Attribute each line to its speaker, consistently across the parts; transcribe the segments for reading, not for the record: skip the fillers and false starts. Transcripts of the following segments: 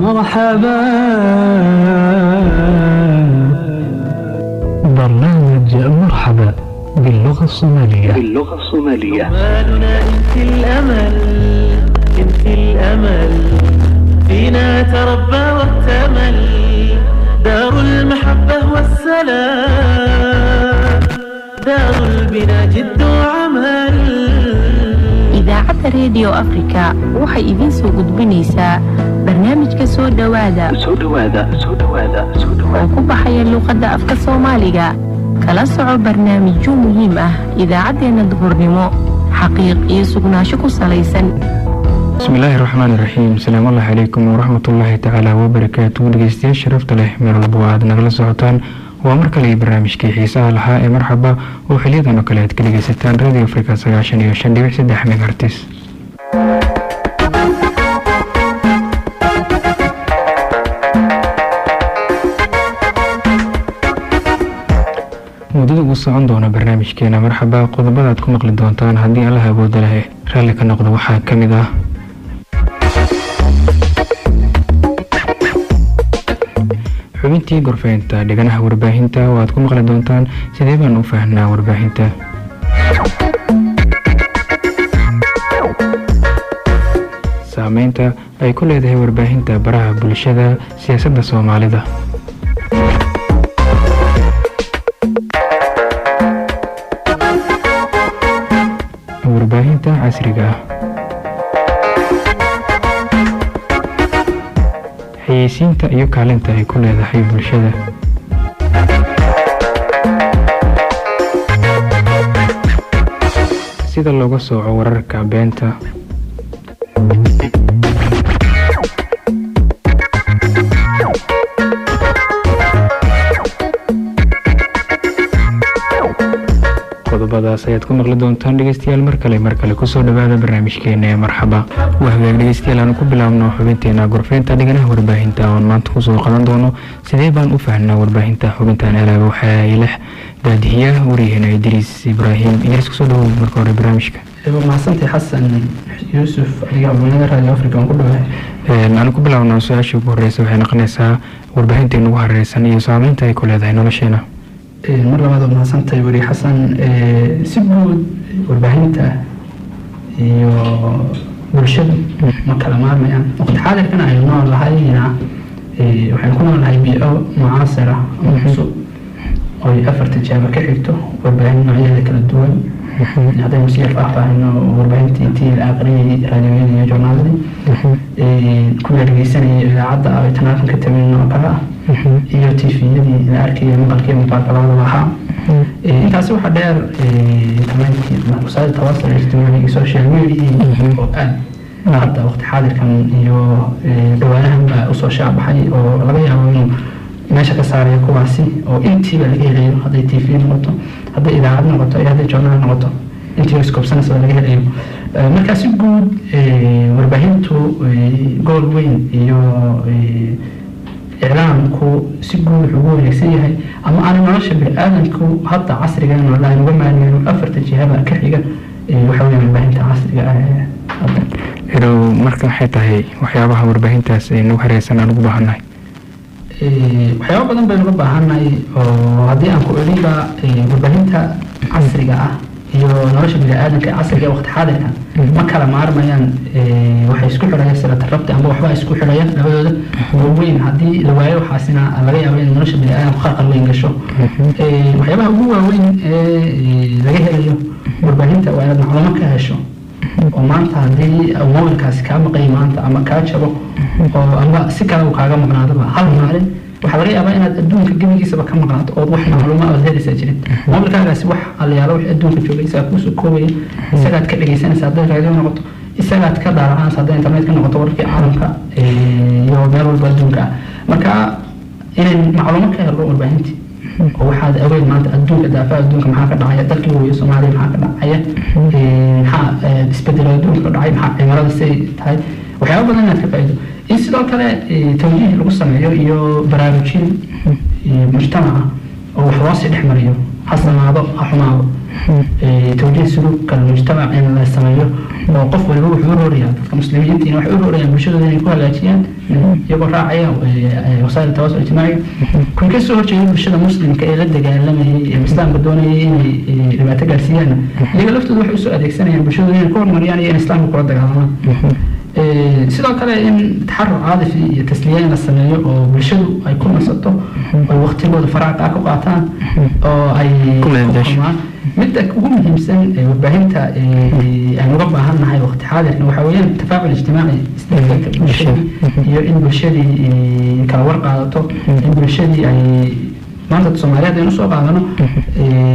Speaker 1: مرحبا برنامج مرحبا باللغة الصومالية.
Speaker 2: باللغة الصومالية.
Speaker 3: أمالنا أنت الأمل، أنت الأمل فينا تربى واكتمل، دار المحبة والسلام، دار البنا جد وعمل.
Speaker 4: Idaacadda Redio Afrika waxay idiin soo gudbinaysaa barnaamijka Soo Dhowaada
Speaker 2: Soo dhawaada, soo dhawaada, soo
Speaker 4: oo
Speaker 2: dhawaada.
Speaker 4: ku baxaya luuqadda afka Soomaaliga. Kala soco barnaamijyo muhiim ah idaacaddeenna duhurnimo, xaqiiq iyo sugnaansho ku salaysan.
Speaker 5: Bismillaahi raxmaani raxiim. Asalaamullahi calaykum waraxmatullaahi tacaala wabarakaatu. Dhegeystayaal sharafta leh, meel walba oo aad nagala socotaan, waa mar kale iyo barnaamijkii xiisaha lahaa ee Marxaba oo xiliyadan oo kale aad ka dhegeysataan Radio Africa 95.3 megahertz. Muddada uu socon doono barnaamijkeena Marxaba, qodobada aad ku maqli doontaan haddii Allaha awooda leh raalli ka noqdo waxaa ka mid ah xubintii gorfeynta dhiganaha warbaahinta oo aad ku maqli doontaan sidee baan u fahnaa warbaahinta, saameynta ay ku leedahay warbaahinta baraha bulshada siyaasadda Soomaalida, warbaahinta casriga ah, xayeysiinta iyo kaalinta ay ku leedahay bulshada, sida looga sooco wararka beenta. Qodobadaas ayaad ku maqli doontaan, dhegeystayaal. Mar kale, mar kale kusoo dhawaada barnaamijkeena ee Marxaba. Waa hagaag, dhegeystayaal, aanu ku bilaabno xubinteena gorfeynta dhiganaha warbaahinta oon maanta kusoo qadan doono sidee baan u fahnaa warbaahinta. Xubintan alaaba waxaa leh daadihiya waryaheena Idriis Ibraahim. Idriis, kusoo dhawow marka hore barnaamijka.
Speaker 6: Waa mahadsantahay, Xasan Yuusuf. Adiga abunada Radio Africa aan ku dhawahay.
Speaker 5: Aanu ku bilaabno su-aasha ugu horeysa, waxay noqonaysaa warbaahinta ugu hareysan iyo saameynta ay ku leedahay nolosheena.
Speaker 6: Mar labaad waa mahadsantahay, weri Xasan. Si guud warbaahinta iyo bulshadu ma kala maarmayaan. Waqti xaadirkan aynu nool lahayna waxaynu ku noolnahay bii'o mucaasira ama cusub oy afar tijaabo ka xigto warbaahin noocyadeeda kala duwan. Haddaynu si yar faahfaahino, warbaahintii tii la aqriyay, raadiyooyadii iyo joornaaladii, kuwii la dhegeysanayay idaacadda ay tanaafan ka tabinin oo kale ah, iyo TV-yadii la arkayay maqalkii muuqaalka labadaba ahaa. Intaasi waxaa dheer internetkii, wasaa'il tawaasul ijtimaaci iyo social media oo aad hadda waqti xaadirkan iyo dhawaanahan baa usoo shaabaxay oo laga yaabo inuu meesha ka saarayo kuwaasi, oo intiiba laga helayo, hadday TV noqoto, hadday idaacad noqoto iyo hadday joornaal noqoto, intiiba iskoobsanaysa laga helayo. Marka si guud warbaahintu gool weyn iyo iclaamku si guud wuxuu ugu wareegsan yahay ama aana nolosha bini'aadamku hadda casriga noolahay uga maarmeyno afarta jihaba ka xiga, waxa weeye warbaahinta casriga ah ee hadda.
Speaker 5: Erow, marka waxay tahay waxyaabaha warbaahintaas ay nagu hareysan aan ugu baahannahay?
Speaker 6: Waxyaabo badan baynu uga baahannahay oo haddii aan ku elinba warbaahinta casriga ah iyo nolosha bini'aadamka ee casriga ee waqti xaadirka ma kala maarmayaan. Waxay isku xidhayaan silata rabti amba waxba isku xidhayaan labadooda oo weyn. Haddii la waayo waxaasina laga yaabo in nolosha bini'aadamka khalkhal weyn gasho. Waxyaabaha ugu waaweyn ee laga helayo warbaahinta waa inaad macluumo ka hesho, oo maanta haddii mobilkaasi kaa maqay maanta ama kaa jabo oo ama si kale uu kaaga maqnaadaba hal maalin, waxaa laga yaabaa inaad adduunka gebigiisaba ka maqnaato ood wax macluuma ood helaysaa jirin. Mobilkaagaasi wax allayaalo wix adduunka joogay isagaa kuusoo koobaya, isagaad ka dhegeysanaysa hadday raadiyo noqoto, isagaad ka daalacanaysa hadday internet ka noqoto, wararkii caalamka iyo meel walba adduunka ah. Marka inayn macluumo ka helno warbaahintii oo waxaad ogeyn maanta adduunka daafaha adduunka maxaa ka dhacaya, dalkii hooyo Soomaaliya maxaa ka dhacaya, maxaa isbedelo adduunka ka dhacay, maxaa cimilada siday tahay, waxyaabo badan inaad ka faa'iido. In sidoo kale tawjiih lagu sameeyo iyo baraarujin iyo mujtamaca oo wax loo sii dhex mariyo, ha samaado ha xumaado. Tawjiih suluuk almujtamac in la sameeyo, oo qof waliba wuxuu u rooraya, dadka muslimiintiina waxay u roorayaan bulshadooda inay ku hagaajiyaan iyagoo raacaya wasaa'il tawaasul ijtimaaciga. Kuwii ka soo horjeeday bulshada muslimka ee la dagaalamayay ee islaamka doonayay inay dhibaato gaarsiiyaan, iyaga laftooda waxay usoo adeegsanayaan bulshadooda inay ku horumariyaan iyo in islaamka kula dagaalamaan. Sidoo kale in taxarur caadifi iyo tasliya in la sameeyo oo bulshadu ay ku nasato, ay waqtigooda faraaqa ku qaataan oo ay
Speaker 5: ku madadaasho.
Speaker 6: Kulmaan. Midda ugu muhiimsan ee warbaahinta aan uga baahan nahay waqti xaadirkan waxaa weeyaan tafaacul ijtimaaci, isdhexgalka bulshadii iyo in bulshadii kala war qaadato, in bulshadii ay maanta Soomaaliyeed aynu soo qaadano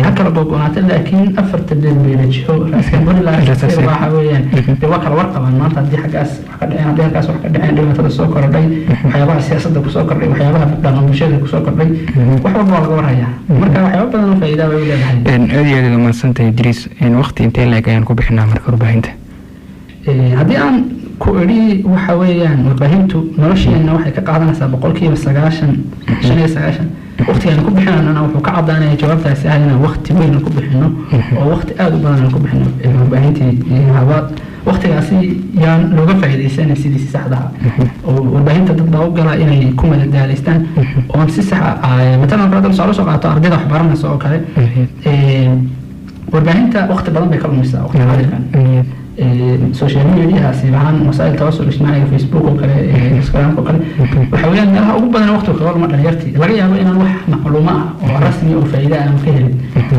Speaker 6: ha kala gogonaata, laakiin afarta beelbeela jiho raaskan
Speaker 5: Raas
Speaker 6: waxa weeyaan dee waa kala warqabaan. Maanta haddii xaggaas wax ka dhaceen, haddii halkaas wax ka dhaceen, dhibaatada soo kordhay, waxyaabaha siyaasadda kusoo kordhay, waxyaabaha dhaqan bulshada kusoo kordhay, wax walba waa laga warhayaa. Marka waxyaaba badan oo faa'iida way leedahay.
Speaker 5: Aad iyo aad aad umahadsantahay, Idriis. Waqti intee leeg ayaan ku bixinaa marka warbaahinta?
Speaker 6: Haddii aan ku idhi, waxa weeyaan warbaahintu nolosheenna waxay ka qaadanaysaa 90%, 95. Waqtigaan ku bixinanana wuxuu ka cadaanaya jawaabtaasi ah inaan waqti weyn ku bixino oo waqti aada u badan aan ku bixino warbaahintii. Haba waqtigaasi yaan looga faa'iidaysanin sidiisi saxda ah, oo warbaahinta dad baa u gala inay ku madadaalaystaan oon si sax ah. Matalan kale haddaan tusaale usoo qaato ardayda wax baranaysa oo kale, warbaahinta waqti badan bay ka lumisaa waqti xaadirkan, social mediaha, siibahaan wasaa'il tawasul ijtimaaciga, Facebook oo kale, Instagram oo kale. Waxa weeyaan meelaha ugu badan waqtiga kaga luma dhalinyartii. Laga yaabo inaan wax macluumo ah oo rasmi oo faa'iido ah aan ka helin.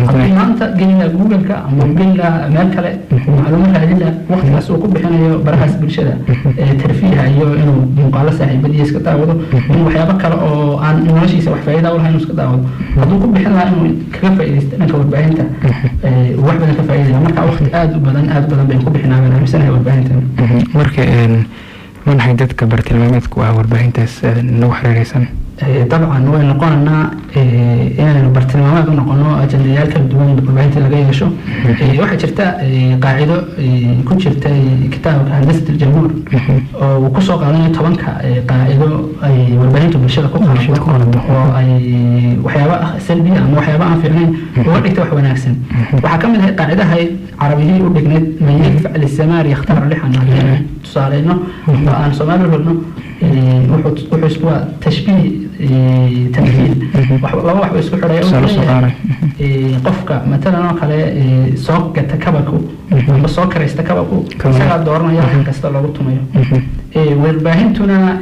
Speaker 6: Haddii maanta geli lahaa Google-ka ama geli lahaa meel kale macluumo raadin lahaa, waqtigaas uu ku bixinayo barahaas bulshada tarfiiha iyo inuu muuqaalo saaxiibadiisa iska daawado, inuu waxyaabo kale oo aan noloshiisa wax faa'iida u lahayn inuu iska daawado, hadduu ku bixin lahaa inuu kaga faa'iidaysto dhanka warbaahinta, uu wax badan ka faa'iidaya. Marka waqti aada u badan, aada u badan baynu ku bixinaa baan aaminsanahay warbaahintan.
Speaker 5: Marka ma nahay dadka bartilmaameedku ah warbaahintaas nagu xiriiraysan?
Speaker 6: Dabcan way noqonaynaa inaynu bartilmaameed u noqono ajandayaal kala duwan warbaahinta laga yeesho. Waxaa jirta qaacido ku jirta kitaabka Handasat Aljamhuur oo uu kusoo qaadanayo 10-ka qaacido ay warbaahintu bulshada ku
Speaker 5: Bulshada ku
Speaker 6: qalado
Speaker 5: qalado.
Speaker 6: Oo ay waxyaaba ah salbiya ama waxyaaba aan fiicnayn uga dhigta wax wanaagsan. Waxaa ka mid ahay qaacidahay carabiyihii u dhignayd man yadfac lisamaar yakhtaaru lixan. Haddii aan tusaaleyno ama aan Soomaali rogno, wuxuu isku waa tashbiih, tamthiil, laba wax buu isku xidhay.
Speaker 5: Tusaale
Speaker 6: Wuxuu
Speaker 5: soo
Speaker 6: leeyahay,
Speaker 5: qaadanay.
Speaker 6: Qofka matalan oo kale soo gata kabaku amba soo karaysta kabaku
Speaker 5: Kabaku.
Speaker 6: isagaa dooranaya wax kasta loogu tumayo. Warbaahintuna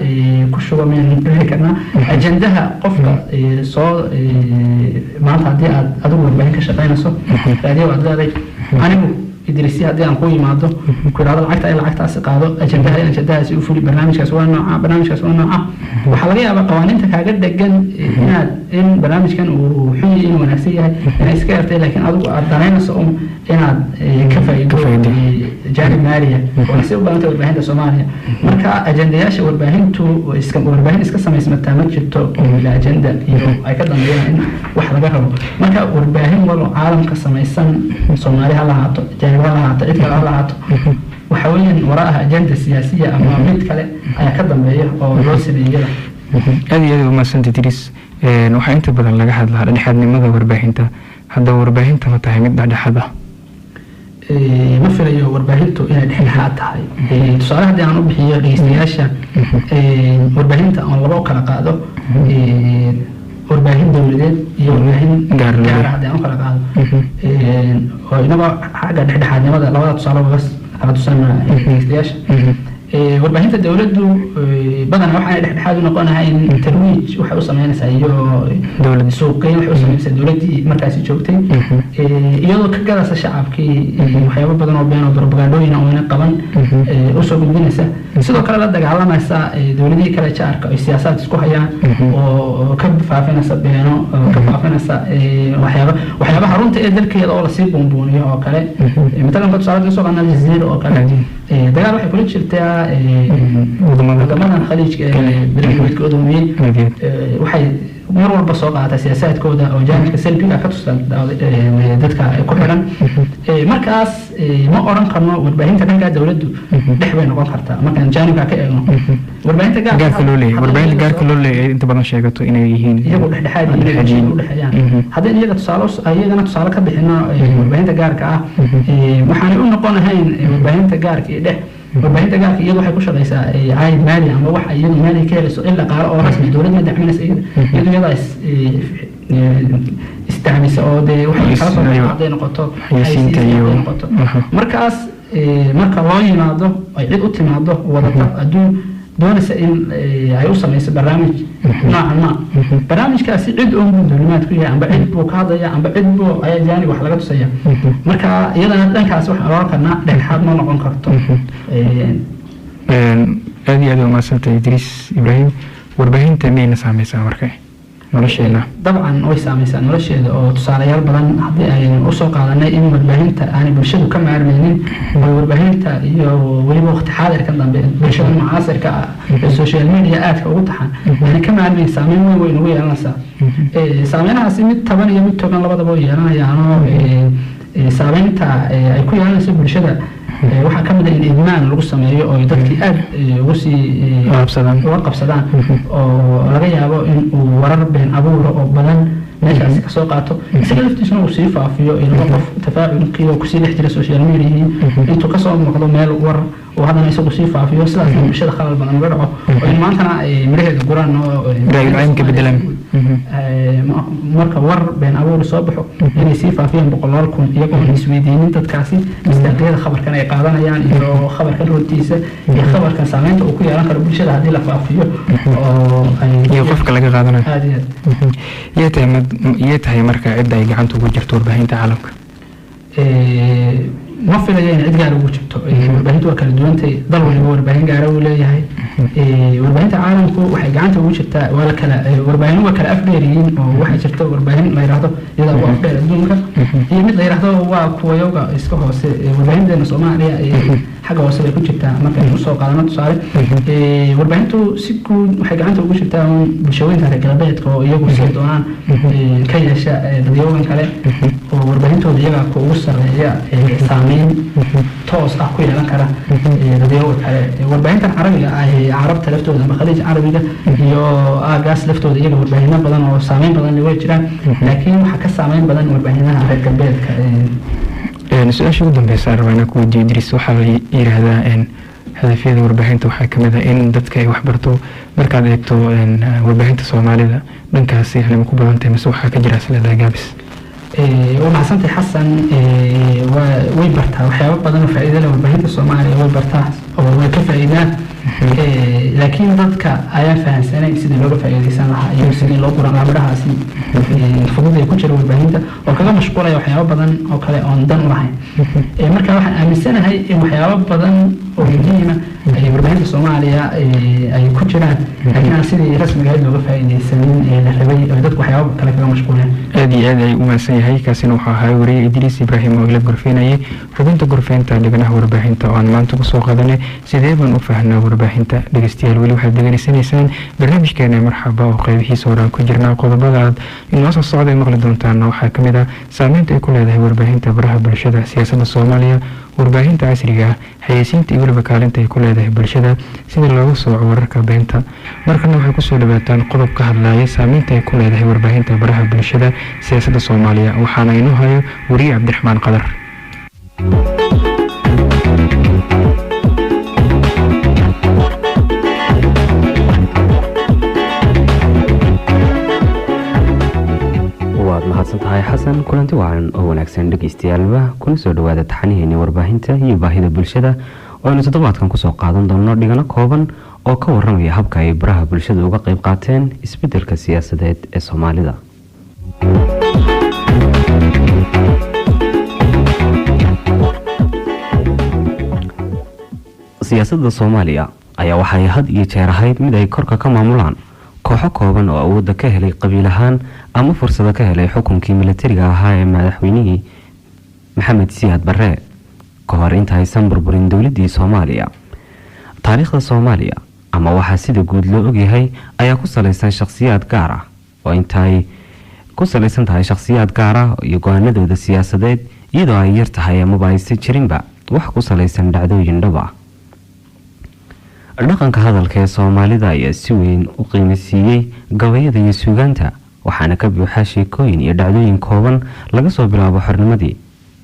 Speaker 6: ku shuba miyaan dhihi karnaa ajandaha qofka soo maanta haddii aad adigu warbaahin ka shaqaynayso, raadiyo aad leeday, anigu Idrisi haddii aan ku yimaado ku idhahdo lacagta ay lacagtaasi qaado, ajandaha in ajandahaasi u fuli, barnaamijkaas waa nooca, barnaamijkaas waa nooca, waxaa laga yaabaa qawaaniinta kaaga dhegan inaad in barnaamijkan uu xun yahay inuu wanaagsan yahay inay iska yartay, laakiin adigu aad danaynayso un inaad ka faa'iido
Speaker 5: Ka faa'iido.
Speaker 6: Jaanib maaliya oo si u badantay warbaahinta Soomaaliya. Marka ajandayaasha warbaahintu iska warbaahin iska samaysmataa ma jirto oo bila ajanda iyo ay ka dambeeyaan in wax laga rabo. Marka warbaahin walo caalamka samaysan, Soomaali ha lahaato, jaanib ha lahaato, cid kale ha lahaato, waxa weeyaan waraaha ajanda siyaasiya ama mid kale ayaa ka dambeeya oo loo sameeyada.
Speaker 5: Aad iyo aad umahadsantahay, Idriis. Waxaa inta badan laga hadlaa dhexdhexaadnimada warbaahinta. Hadda warbaahinta ma tahay mid dhexdhexaad ah?
Speaker 6: Ma filayo warbaahintu inay dhexdhexaad tahay. Tusaale haddii aan u bixiyo dhegeystayaasha, warbaahinta aan laba u kala qaado, warbaahin dowladeed iyo warbaahin
Speaker 5: Gaar loo
Speaker 6: gaar ah haddii aan u kala qaado, oo inagoo xagga dhexdhexaadnimada labada tusaale uga kala tusana dhegeystayaasha, warbaahinta dowladdu badanaa waxaanay dhexdhexaad u noqonahay in tarwiij waxay u sameynaysaa iyo
Speaker 5: Dowladda.
Speaker 6: Suuqgeyn waxay u sameynaysaa dowladdii markaasi joogtay, iyadoo ka gadaysa shacabkii waxyaabo badan oo been oo propagandooyin oo ayna qaban usoo gudbinaysa. Sidoo kale la dagaalamaysa dowladihii kale jaarka ay siyaasaad isku hayaan oo ka faafinaysa beeno oo ka faafinaysa waxyaaba waxyaabaha runta ee dalkeeda oo lasii buunbuuniyo oo kale. Matalan tusaale soo qaadana Aljazeera oo kale, dagaal waxay kula jirtaa
Speaker 5: Wadamada
Speaker 6: wadamadan khaliijka ee berigoodka odoomiyey.
Speaker 5: Aad iyo aad.
Speaker 6: Waxay Mar walba soo qaata siyaasaadkooda oo jaanibka salbiga ka tusa dadka ku xiran. Markaas ma oran karno warbaahinta dhanka dowladdu dhex bay noqon kartaa markaan jaanibka ka eegno. Warbaahinta
Speaker 5: gaarka loo leeyahay, warbaahinta gaarka loo leeyahay inta badan sheegato inay yihiin
Speaker 6: iyagu dhexdhexaad u dhexeeyaan. Haddii iyaga tusaale, iyagana tusaale ka bixino warbaahinta gaarka ah, waxaanay u noqonahayn warbaahinta gaarka iyo dhex. Warbaahinta gaarka iyadu waxay ku shaqeysaa caayid maali ama wax iyadu maali ka helayso in dhaqaale oo rasmi dowlad ma dacminaysa iyada, iyadaa isdacmisa oo dee waxay kala soo hadday noqoto
Speaker 5: xayeysiinta iyo
Speaker 6: noqoto. Markaas marka loo yimaado ay cid u timaado wadata adduun doonaysa in ay u samayso barnaamij noocan ma, barnaamijkaasi cid uun buu duulimaad ku yahay, amba cid buu ka hadlaya, amba cid buu ayaa jaanib wax laga tusaya. Marka iyadana dhankaas waxaan oran karnaa dhexdhexaad ma noqon karto.
Speaker 5: Aad iyo aad umahadsantahay, Idriis Ibraahim. Warbaahinta miyayna saameysaa marka nolosheena?
Speaker 6: Dabcan way saameysaa nolosheeda, oo tusaalayaal badan haddii aynu usoo qaadanay in warbaahinta aanay bulshadu ka maarmaynin oo warbaahinta iyo weliba waqti xaadirkan dambe bulshada mucaasirka ah ee social media aadka ugu taxan aanay ka maarmayn, saameyn weyn way nagu yeelanaysaa. Saameynahaasi mid taban iyo mid togan labadaba way yeelanayaanoo saameynta ay ku yeelanayso bulshada waxaa ka mid ah in idmaan lagu sameeyo oo dadkii aada ugu sii
Speaker 5: qabsadaan,
Speaker 6: uga qabsadaan, oo laga yaabo in uu warar been abuura oo badan meeshaasi kasoo qaato, isaga laftiisuna uu sii faafiyo ilmo qof tafaaculkii oo kusii dhex jira social mediahii intuu kasoo muuqdo meel war uu haddana isagu sii faafiyo, sidaasna bulshada khalal badan uga dhaco oo in maantana ay midhaheeda guraan oo
Speaker 5: ra'yul caynka bedelaan.
Speaker 6: Marka war been abuur soo baxo inay sii faafiyaan boqolaal kun iyagoo aan isweydiinin dadkaasi misdaaqyada khabarkan ay qaadanayaan iyo khabarkan runtiisa iyo khabarkan saameynta uu ku yeelan karo bulshada haddii la faafiyo oo ay
Speaker 5: iyo qofka laga qaadanayo.
Speaker 6: Aad iyo aad.
Speaker 5: Yee tahay yee tahay marka cidda ay gacanta ugu jirto warbaahinta caalamka?
Speaker 6: Ma filayo in cid gaar ugu jirto. Warbaahintu waa kala duwantay, dal waliba warbaahin gaara uu leeyahay. Warbaahinta caalamku waxay gacanta ugu jirtaa waa la kala warbaahin waa kala afdheer yihiin, oo waxaa jirta warbaahin la yidhaahdo iyada ugu afdheer adduunka iyo mid la yidhaahdo waa kuwayowga iska hoose. Warbaahinteena Soomaaliya xagga hoose bay ku jirtaa markaynu usoo qaadano tusaale. Warbaahintu si guud waxay gacanta ugu jirtaa un bulshooyinka reer galbeedka oo iyagu sii doonaan ka yeesha dadyoogan kale, oo warbaahintooda iyagaa ku ugu sarreeya, saameyn toos ah ku yeelan kara dadyooga kale. Warbaahintan carabiga ah ee carabta laftooda ama Khaliij Carabiga iyo aagaas laftooda iyaga warbaahino badan oo saameyn badan leh way jiraan, laakiin waxaa ka saameyn badan warbaahinaha reer galbeedka.
Speaker 5: Su-aasha ugu dambeysa aan rabaa inaan ku weydiiyo, Idriis, waxaa la yidhaahdaa hadafyada warbaahinta waxaa kamid ah in dadka ay wax barto. Markaad eegto warbaahinta Soomaalida dhankaasi yani ma ku badan tahay mise waxaa ka jira isleedahay gaabis?
Speaker 6: Waa mahadsantahay, Xasan. Way bartaa waxyaabo badan oo faa'iido leh warbaahinta Soomaaliya, way bartaa oo way ka faa'iidaan. Laakiin dadka ayaan fahansanayn sidii looga faa'iidaysan lahaa iyo sidii loo guran lahaa midhahaasi fudud ee ku jira warbaahinta oo kaga mashquulaya waxyaabo badan oo kale oon dan u lahayn. Marka waxaan aaminsanahay in waxyaabo badan oo muhiima ay warbaahinta Soomaaliya ay ku jiraan, laakiin aan sidii rasmiga ahayd looga faa'iidaysanin ee la rabay oo dadku waxyaabo kale kaga mashquuleen.
Speaker 5: Aad iyo aad ay u mahadsan yahay. Kaasina wuxuu ahaa wariye Idriis Ibraahim oo ila gorfeynayay xubinta gorfeynta dhibanaha warbaahinta oo aan maanta kusoo qaadanay sidee baan u fahnaa warbaahinta. Dhegeystayaal, weli waxaad degeysanaysaan barnaamijkeena Marxaba oo qeybihiisa hore aan ku jirnaa. Qodobada aad inoo soo socda ay maqli doontaana waxaa kamid ah saameynta ay ku leedahay warbaahinta baraha bulshada siyaasadda Soomaaliya, warbaahinta casriga ah, xayeysiinta iyo weliba kaalinta ay ku leedahay bulshada, sida looga sooco wararka beenta. Markana waxay kusoo dhawaataan qodob ka hadlaya saameynta ay ku leedahay warbaahinta baraha bulshada siyaasadda Soomaaliya, waxaana inoo hayo wariye Cabdiraxmaan Qadar.
Speaker 7: Waad mahadsan tahay, Xasan. Kulanti wacan oo wanaagsan dhegeystayaaalba, kuna soo dhawaada taxaniheeni warbaahinta iyo baahida bulshada oo aynu toddobaadkan kusoo qaadan doono dhigano kooban oo ka waramaya habka ay baraha bulshada uga qayb qaateen isbeddelka siyaasadeed ee Soomaalida. Siyaasadda Soomaaliya ayaa waxay had iyo jeer ahayd mid ay korka ka maamulaan kooxo kooban oo awoodda ka helay qabiil ahaan ama fursado ka helay xukunkii milatariga ahaa ee madaxweynihii Maxamed Siyaad Barre ka hor inta aysan burburin dowladdii Soomaaliya. Taariikhda Soomaaliya ama waxaa sida guud loo ogyahay ayaa ku salaysan shakhsiyaad gaar ah. Oo intaay ku salaysan tahay shakhsiyaad gaar ah iyo go-aanadooda siyaasadeed, iyadoo ay yar tahay amaba aysan jirinba wax ku salaysan dhacdooyin dhab ah. Dhaqanka hadalka ee Soomaalida ayaa si weyn u qiimasiiyey gabayada iyo suugaanta, waxaana ka buuxa sheekooyin iyo dhacdooyin kooban laga soo bilaabo xornimadii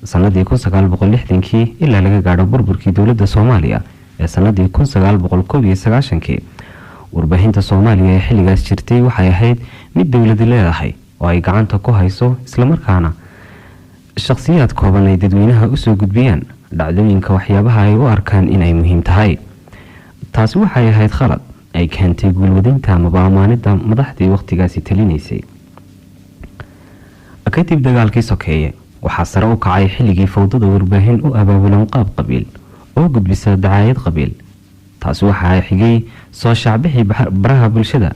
Speaker 7: sanadii 1960-kii ilaa laga gaadho burburkii dowladda Soomaaliya ee sanadii 1991-kii. Warbaahinta Soomaaliya ee xilligaas jirtay waxay ahayd mid dowladi leedahay oo ay gacanta ku hayso, islamarkaana shakhsiyaad kooban ay dadweynaha usoo gudbiyaan dhacdooyinka waxyaabaha ay u arkaan inay muhiim tahay. Taasi waxay ahayd khalad ay keentay guulwadaynta amaba ammaanida madaxdii wakhtigaasi talinaysay. Kadib dagaalkii sokeeye, waxaa sare u kacay xilligii fowdada warbaahin u abaabulan qaab qabiil oo gudbisa dacaayad qabiil. Taasi waxaa xigay soo shaacbixii baraha bulshada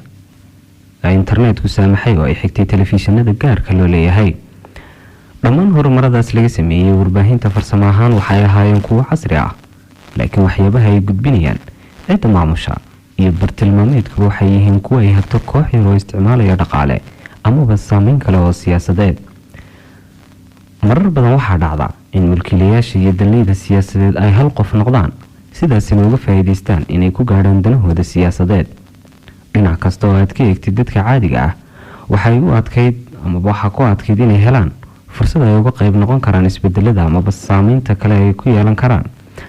Speaker 7: ee internetku saamaxay, oo ay xigtay telefishinada gaarka loo leeyahay. Dhammaan horumaradaas laga sameeyey warbaahinta farsamo ahaan waxay ahaayeen kuwo casri ah, laakiin waxyaabaha ay gudbinayaan, cidda maamusha iyo bartilmaameedkuba waxay yihiin kuwa ay hagto koox yar oo isticmaalaya dhaqaale amaba saameyn kale oo siyaasadeed. Marar badan waxaa dhacda in mulkiilayaasha iyo danleyda siyaasadeed ay hal qof noqdaan, sidaasina uga faa'iidaystaan inay ku gaadhaan danahooda siyaasadeed. Dhinac kasta oo aad ka eegtid, dadka caadiga ah waxay u adkayd amaba waxaa ku adkayd inay helaan fursad ay uga qayb noqon karaan isbedelada amaba saameynta kale ay ku yeelan karaan.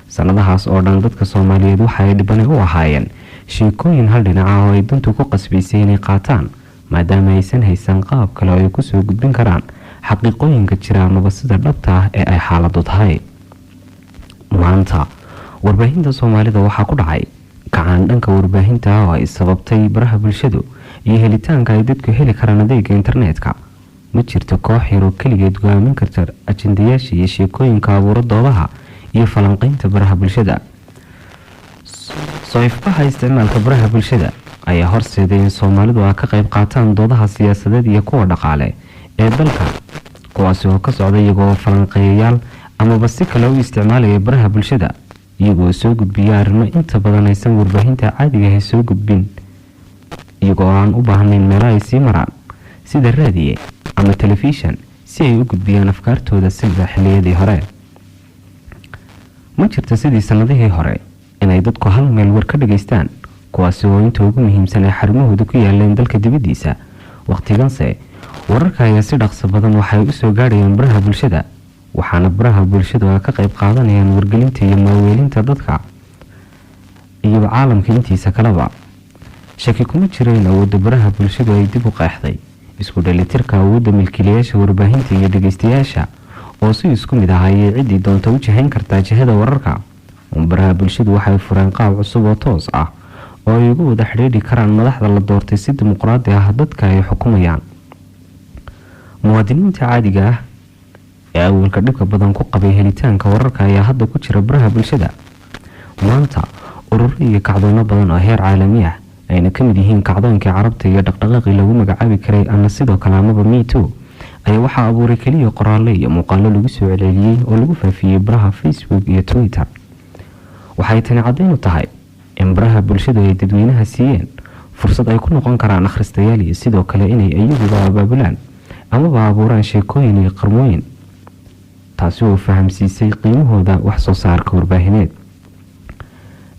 Speaker 7: Sanadahaas oo dhan, dadka Soomaaliyeed waxa ay dhibani u ahaayeen sheekooyin hal dhinac ah oo ay dantu ku qasbaysay inay qaataan, maadaama aysan haysan qaab kale oo ay kusoo gudbin karaan xaqiiqooyinka jira amaba sida dhabta ah ee ay xaaladu tahay. Maanta warbaahinta Soomaalida waxaa ku dhacay kacaan dhanka warbaahinta ah oo ay sababtay baraha bulshadu iyo helitaanka ay dadku heli karaan adeega internetka. Ma jirto koox yar oo keligeed go-aamin karta ajendayaasha iyo sheekooyinka abuuro doodaha iyo falanqeynta baraha bulshada. Soo ifbaxa isticmaalka baraha bulshada ayaa horseeday in Soomaalidu ay ka qayb qaataan doodaha siyaasadeed iyo kuwa dhaqaale ee dalka, kuwaasi oo ka socda iyagoo falanqeeyayaal amaba si kale u isticmaalaya baraha bulshada, iyagoo soo gudbiya arrimo inta badan aysan warbaahinta caadiga ahi soo gudbin, iyagoo aan u baahnayn meelo ay sii maraan sida raadiye ama telefishan si ay u gudbiyaan afkaartooda sida xilliyadii hore. Ma jirto sidii sanadihii hore inay dadku hal meel war ka dhageystaan, kuwaasi oo inta ugu muhiimsan ay xarumahooda ku yaaleen dalka dibaddiisa. Wakhtiganse wararka ayaa si dhaqso badan waxay u soo gaadhayaan baraha bulshada, waxaana baraha bulshadu ay ka qayb qaadanayaan wargelinta iyo maaweelinta dadka iyo caalamka intiisa kaleba. Shaki kuma jiro in awoodda baraha bulshadu ay dib u qeexday isku dheelitirka awoodda milkiilayaasha warbaahinta iyo dhegeystayaasha, oo si isku mid ah ayay ciddii doonta u jihayn kartaa jihada wararka. Baraha bulshadu waxay fureen qaab cusub oo toos ah oo ay ugu wada xidhiidhi karaan madaxda la doortay si dimuqraadi ah dadka ay xukumayaan. Muwaadiniinta caadiga ah ee awalka dhibka badan ku qabay helitaanka wararka ayaa hadda ku jira baraha bulshada. Maanta ururo iyo kacdoono badan oo heer caalami ah, ayna ka mid yihiin kacdoonkii Carabta iyo dhaqdhaqaaqii lagu magacaabi karay ama sidoo kale amaba Me Too, ayaa waxaa abuuray keliya qoraallo iyo muuqaalo lagu soo celceliyey oo lagu faafiyey baraha Facebook iyo Twitter. Waxay tani caddayn u tahay in baraha bulshadu ay dadweynaha siiyeen fursad ay ku noqon karaan akhristayaal iyo sidoo kale inay iyaguba abaabulaan amaba abuuraan sheekooyin iyo qarmooyin, taasi oo fahamsiisay qiimahooda wax soo saarka warbaahineed.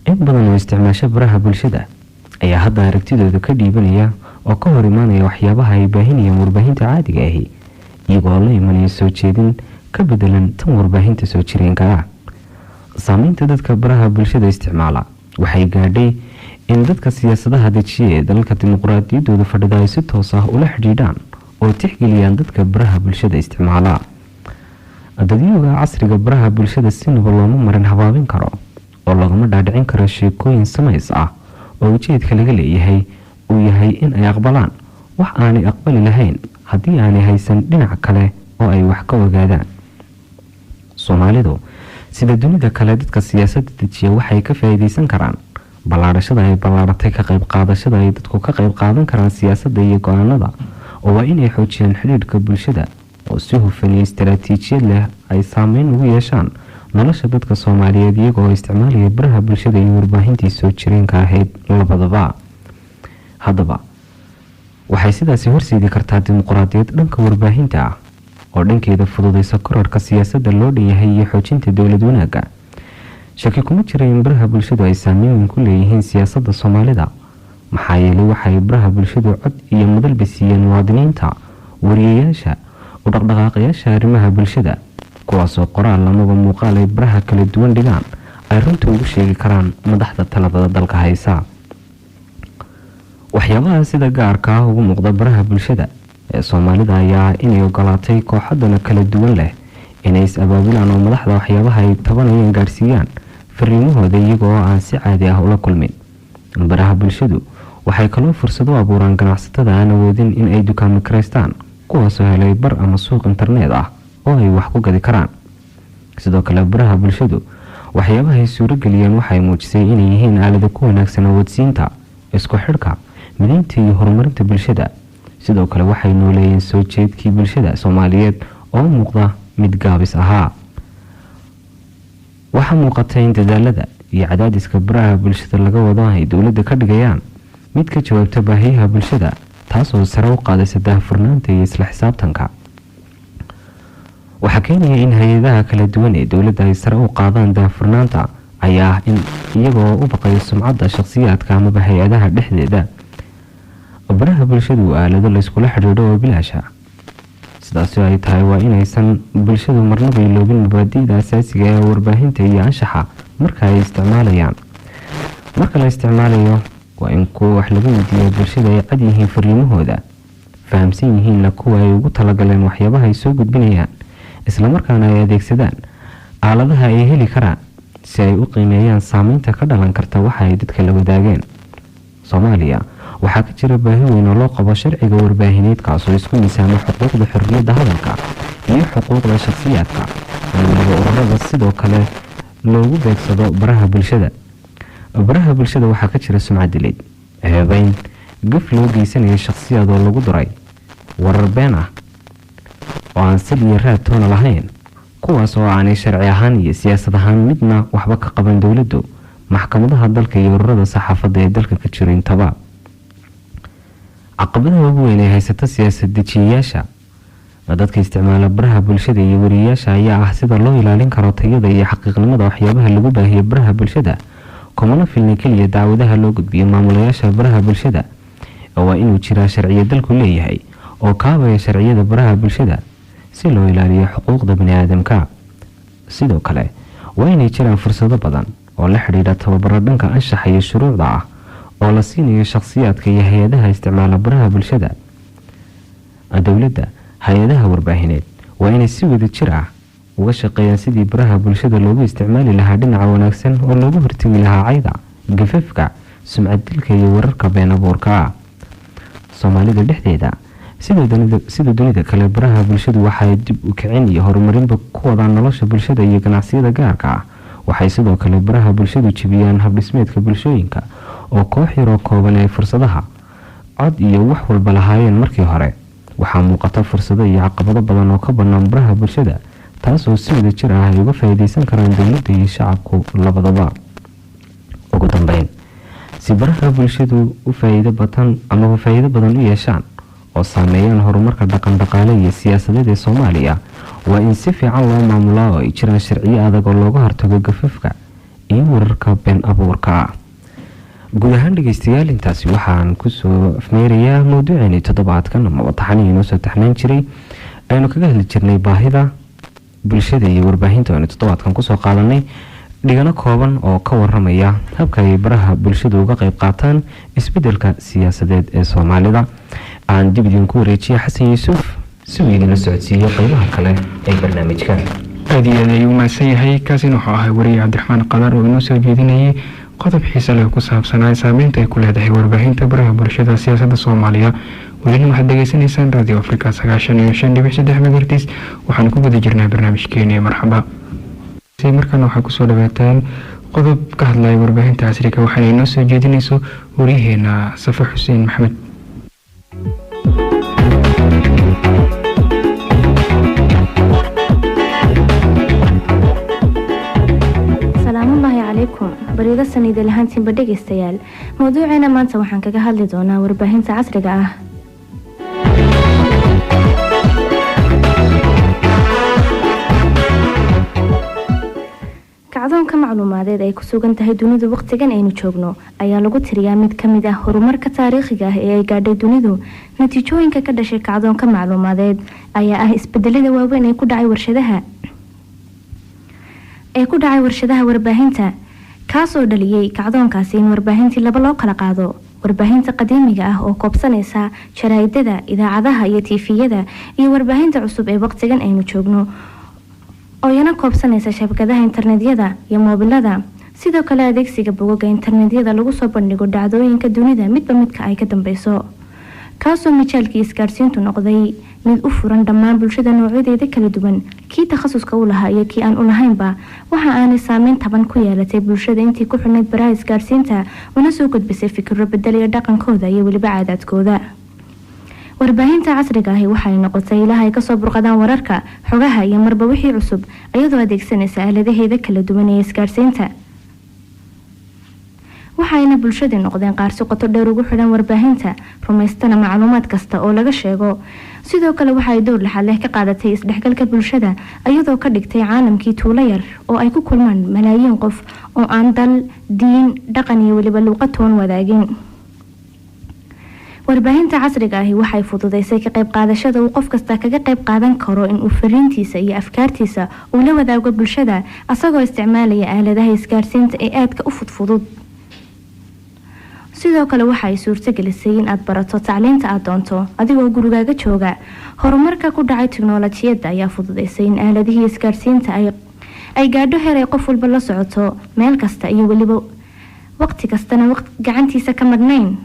Speaker 7: In badan oo isticmaasho baraha bulshada ayaa hadda aragtidooda ka dhiibanaya oo ka hor imaanaya waxyaabaha ay baahinayaan warbaahinta caadiga ahi, iyagoo la imanaya soo jeedin ka bedelan tan warbaahinta soo jireenka ah. Saameynta dadka baraha bulshada isticmaala waxay gaadhay in dadka siyaasadaha dejiya ee dalalka dimuqraadiyaddooda fadhida ay si toos ah ula xidhiidhaan oo tixgeliyaan dadka baraha bulshada isticmaala. Dadyooga casriga baraha bulshada sinaba looma marin habaabin karo oo lagama dhaadhicin karo sheekooyin samays ah oo ujeedka laga leeyahay uu yahay in ay aqbalaan wax aanay aqbali lahayn haddii aanay haysan dhinac kale oo ay wax ka ogaadaan. Soomaalidu, sida dunida kale, dadka siyaasadda dejiya waxay ka faa'iidaysan karaan ballaadhashada ay ballaaratay ka qayb qaadashada ay dadku ka qayb qaadan karaan siyaasadda iyo go-aanada, oo waa inay xoojiyaan xidhiidhka bulshada oo si hufan iyo istaraatiijiyad leh ay saameyn ugu yeeshaan nolosha dadka Soomaaliyeed, iyagoo isticmaalaya baraha bulshada iyo warbaahintii soo jireenka ahayd labadaba. Haddaba Waxay sidaasi horseedi kartaa dimuqraadiyad dhanka warbaahinta ah oo dhankeeda fududeysa korarka siyaasadda loo dhanyahay iyo xoojinta dowlad wanaagga. Shaki kuma jira in baraha bulshadu ay saameyn weyn ku leeyihiin siyaasadda Soomaalida, maxaa yeelay waxay baraha bulshadu cod iyo madalba siiyeen muwaadiniinta, wariyayaasha, u dhaqdhaqaaqayaasha arrimaha bulshada, kuwaasoo qoraal amaba muuqaal ay baraha kala duwan dhigaan ay runta ugu sheegi karaan madaxda talabada dalka haysa. Waxyaabaha sida gaarka ah ugu muuqda baraha bulshada ee Soomaalida ayaa inay ogolaatay kooxadana kala duwan leh inay is abaabulaan oo madaxda waxyaabaha ay tabanayaan gaarsiiyaan fariimahooda iyagoo aan si caadi ah ula kulmin. Baraha bulshadu waxay kaloo fursad u abuuraan ganacsatada aan awoodin in ay dukaamo kiraystaan, kuwaasoo helay bar ama suuq internet ah oo ay wax ku gadi karaan. Sidoo kale baraha bulshadu waxyaabaha ay suuro geliyeen waxay muujisay inay yihiin aalado ku wanaagsan awoodsiinta, isku xidhka, mideynta iyo horumarinta bulshada. Sidoo kale waxay nooleeyeen soo jeedkii bulshada Soomaaliyeed oo muuqda mid gaabis ahaa. Waxaa muuqata in dadaalada iyo cadaadiska baraha bulshada laga wado ay dowladda ka dhigayaan mid ka jawaabta baahiyaha bulshada, taasoo sare u qaadaysa daahfurnaanta iyo isla xisaabtanka. Waxaa keenaya in hay-adaha kala duwan ee dowladda ay sare u qaadaan daahfurnaanta ayaa ah in iyagoo u baqayo sumcadda shakhsiyaadka amaba hay-adaha dhexdeeda. Baraha bulshadu waa aalado layskula xidhiidho oo bilaasha. Sidaasi ay tahay, waa inaysan bulshadu marnaba iloobin mabaadi'da asaasiga ee warbaahinta iyo anshaxa marka ay isticmaalayaan. Marka la isticmaalayo, waa in kuwa wax laga weydiiyaa bulshada ay cad yihiin fariimahooda, fahamsan yihiinna kuwa ay ugu talagaleen waxyaabaha ay soo gudbinayaan, islamarkaana ay adeegsadaan aaladaha ay heli karaan si ay u qiimeeyaan saameynta ka dhalan karta waxa ay dadka la wadaageen. Soomaaliya waxaa ka jira baahi weyn oo loo qabo sharciga warbaahineed, kaasoo isku miisaama xuquuqda xorriyadda hadalka iyo xuquuqda shakhsiyaadka iyo weliba ururada, sidoo kale loogu beegsado baraha bulshada. Baraha bulshada waxaa ka jira sumcad dileed, ceebeyn, gaf loo geysanayo shakhsiyaad oo lagu duray warar been ah oo aan sal iyo raad toona lahayn, kuwaas oo aanay sharci ahaan iyo siyaasad ahaan midna waxba ka qaban dowladdu, maxkamadaha dalka iyo ururada saxaafadda ee dalka ka jira intaba. Caqabadaha ugu weyn ee haysata siyaasad dejiyayaasha, dadka isticmaala baraha bulshada iyo wariyayaasha ayaa ah sida loo ilaalin karo tayada iyo xaqiiqnimada waxyaabaha lagu baahiyo baraha bulshada. Kumana filna keliya dacwadaha loo gudbiyo maamulayaasha baraha bulshada, waa inuu jiraa sharciyo dalku leeyahay oo kaabaya sharciyada baraha bulshada si loo ilaaliyo xuquuqda bani-aadamka. Sidoo kale waa inay jiraan fursado badan oo la xidhiidha tababaro dhanka anshaxa iyo shuruucda ah oo la siinayo shakhsiyaadka iyo hay-adaha isticmaala baraha bulshada. Dowladda, hay-adaha warbaahineed waa inay si wada jir ah uga shaqeeyaan sidii baraha bulshada loogu isticmaali lahaa dhinaca wanaagsan oo loogu hortegi lahaa cayda, gafafka, sumcad dilka iyo wararka been abuurka ah. Soomaalida dhexdeeda, sida dunida kale, baraha bulshadu waxay dib u kicin iyo horumarinba ku wadaan nolosha bulshada iyo ganacsiyada gaarka ah. Waxay sidoo kale baraha bulshadu jebiyaan habdhismeedka bulshooyinka oo koox yaroo kooban ay fursadaha, cod iyo wax walba lahaayeen markii hore. Waxaa muuqata fursado iyo caqabado badan oo ka bannaan baraha bulshada, taasoo si wada jir ah ay uga faa'iideysan karaan dowladda iyo shacabku labadaba. Ugu dambeyn, si baraha bulshadu u faa'iido badan amaba faa'iido badan u yeeshaan oo saameeyaan horumarka dhaqan dhaqaale iyo siyaasadeed ee Soomaaliya, waa in si fiican loo maamulaa oo ay jiraan sharciyo adag oo looga hortago gafafka iyo wararka been abuurka ah. Guud ahaan dhegeystayaal, intaasi waxaan kusoo afmeerayaa mawduuceeni toddobaadkan amaba taxanihii inoo soo taxnaan jiray aynu kaga hadli jirnay baahida bulshada iyo warbaahinta, aynu toddobaadkan kusoo qaadanay dhigano kooban oo ka waramaya habka ay baraha bulshadu uga qayb qaataan isbedelka siyaasadeed ee Soomaalida. Aan dib idinku wareejiya Xasan Yuusuf si uu idinla socodsiiyo qeybaha kale ee barnaamijka.
Speaker 5: Aad iyo aad ayuu umahadsan yahay. Kaasina wuxuu ahaa wariye Cabdiraxmaan Qadar oo inoo soo jeedinayay qodob xiise leh ku saabsanaa saameynta ay ku leedahay warbaahinta baraha bulshada siyaasadda Soomaaliya. Welina waxaad degeysanaysaan Radio Africa 95.3 megahertz. Waxaanu ku guda jirnaa barnaamijkeeni Marxaba. Markaana waxaa kusoo dhawaataan qodob ka hadlaya warbaahinta casriga, waxaana inoo soo jeedinayso wariyaheena Safa Xuseen Maxamed.
Speaker 8: Salaamullaahi calaykum, bariido saniida lahaantiinba dhegaystayaal. Mawduuceena maanta waxaan kaga hadli doonaa warbaahinta casriga ah. Macluumaadeed ay ku sugan tahay dunidu waqtigan aynu joogno ayaa lagu tiriyaa mid ka mid ah horumarka taariikhiga ah ee ay gaadhay dunidu. Natiijooyinka ka dhashay kacdoonka macluumaadeed ayaa ah isbedelada waaweyn ee ku dhacay warshadaha warbaahinta, kaasoo dhaliyay kacdoonkaasi in warbaahintii laba loo kala qaado: warbaahinta qadiimiga ah oo koobsanaysa jaraa'idada, idaacadaha iyo tiifiyada, iyo warbaahinta cusub ee waqtigan aynu joogno oo iyana koobsanaysa shabakadaha internetyada iyo moobilada, sidoo kale adeegsiga bogoga internetyada lagu soo bandhigo dhacdooyinka dunida midba midka ay ka dambeyso, kaasoo majaalkii isgaarsiintu noqday mid u furan dhammaan bulshada noocyadeeda kala duwan, kii takhasuska u lahaa iyo kii aan u lahaynba. Waxa aanay saameyn taban ku yeelatay bulshada intii ku xidhnayd baraha isgaarsiinta, una soo gudbisay fikiro bedelaya dhaqankooda iyo weliba caadaadkooda. Warbaahinta casriga ahi waxay noqotay ilaha ay kasoo burqadaan wararka, xogaha iyo marba wixii cusub, iyadoo adeegsanaysa aaladaheeda kala duwan ee isgaarsiinta. Waxayna bulshadii noqdeen qaar si qoto dheer ugu xidhan warbaahinta, rumaystana macluumaad kasta oo laga sheego. Sidoo kale waxaay door laxaad leh ka qaadatay isdhexgalka bulshada, iyadoo ka dhigtay caalamkii tuulo yar oo ay ku kulmaan malaayiin qof oo aan dal, diin, dhaqan iyo weliba luuqad toon wadaagin. Warbaahinta casriga ahi waxay fududeysay ka qayb qaadashada uu qof kasta kaga qayb qaadan karo inuu fariintiisa iyo afkaartiisa uu la wadaago bulshada, asagoo isticmaalaya aaladaha isgaarsiinta ee aadka u fudfudud. Sidoo kale waxa ay suurtagelisay in aad barato tacliinta aad doonto adigoo gurigaaga jooga. Horumarka ku dhacay tiknolojiyadda ayaa fududeysay in aaladihii isgaarsiinta ay gaadho heer ay qof walba la socoto meel kasta iyo weliba waqti kastana gacantiisa ka madhnayn,